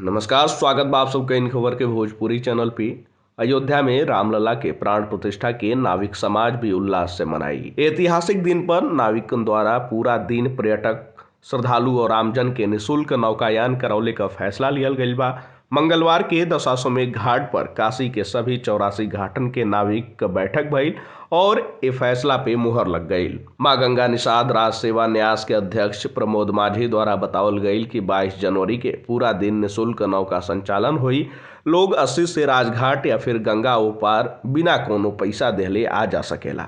नमस्कार, स्वागत बा आप सबके इन खबर के भोजपुरी चैनल पे। अयोध्या में रामलला के प्राण प्रतिष्ठा के नाविक समाज भी उल्लास से मनाई। ऐतिहासिक दिन पर नाविकन द्वारा पूरा दिन पर्यटक, श्रद्धालु और आमजन के निःशुल्क नौकायान करौले का फैसला लियल गइल बा। मंगलवार के दशाश्वमेध घाट पर काशी के सभी 84 घाटन के नाविक क बैठक भइल और ए फैसला पे मुहर लग गईल। मां गंगा निषाद राज सेवा न्यास के अध्यक्ष प्रमोद माझी द्वारा बतावल गईल कि 22 जनवरी के पूरा दिन निःशुल्क नौका संचालन हुई। लोग 80 से राजघाट या फिर गंगा ओपार बिना कोनो पैसा देहले आ जा सकेला।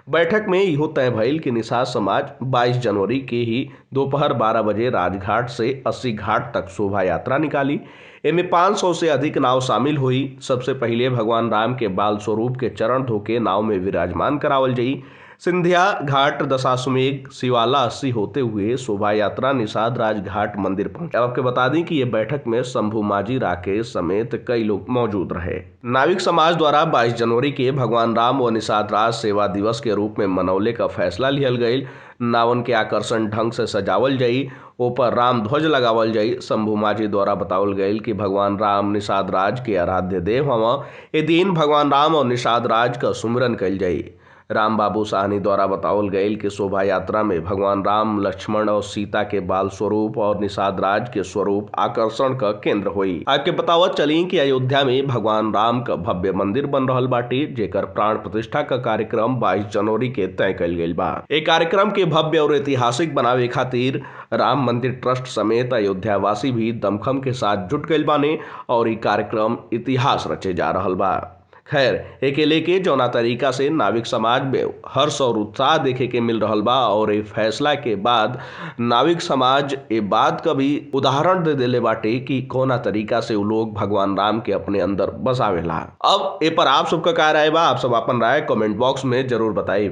बैठक में इहो तय भइल कि निषाद समाज 22 जनवरी के ही दोपहर 12 बजे राजघाट से 80 घाट तक शोभा यात्रा निकाली। एमे 500 से अधिक नाव शामिल हुई। सबसे पहले भगवान राम के बाल स्वरूप के चरण धोके नाव में विराजमान करावल जाई। सिंधिया घाट, दशाश्वमेध, शिवाला 80 होते हुए शोभा यात्रा निषाद राजघाट मंदिर पहुंची। अब आपके बता दें कि ये बैठक में शंभू माझी, राकेश समेत कई लोग मौजूद रहे। नाविक समाज द्वारा 22 जनवरी के भगवान राम व निषाद राज सेवा दिवस के रूप में मनौले का फैसला लिहल गईल। नावन के आकर्षण ढंग से सजावल जाई, ऊपर राम ध्वज लगावल जाई। शंभू माझी द्वारा बतावल गईल कि भगवान राम निषाद राज के आराध्य देव हवा। ए दिन भगवान राम और निषाद राज का सुमिरन कइल जाई। राम बाबू साहनी द्वारा बतावल गईल कि शोभा यात्रा में भगवान राम, लक्ष्मण और सीता के बाल स्वरूप और निषाद राज के स्वरूप आकर्षण का केंद्र हुई। आपके बतावत चली कि अयोध्या में भगवान राम का भव्य मंदिर बन रहल बाटे, जेकर प्राण प्रतिष्ठा का कार्यक्रम 22 जनवरी के तय कइल गइल बा। ए कार्यक्रम के भव्य और ऐतिहासिक बनावे खातिर राम मंदिर ट्रस्ट समेत अयोध्यावासी भी दमखम के साथ जुट गइल बाने और ई कार्यक्रम इतिहास रचे जा रहल बा। खैर, एके लेके जौना तरीका से नाविक समाज में हर्ष और उत्साह देखे के मिल रहल बा और ए फैसला के बाद नाविक समाज ए बात का भी उदाहरण दे देले बाटे कि कौना तरीका से उ लोग भगवान राम के अपने अंदर बसावेला। अब ए पर आप सबका का राय बा? आप सब अपन राय कमेंट बॉक्स में जरूर बताई।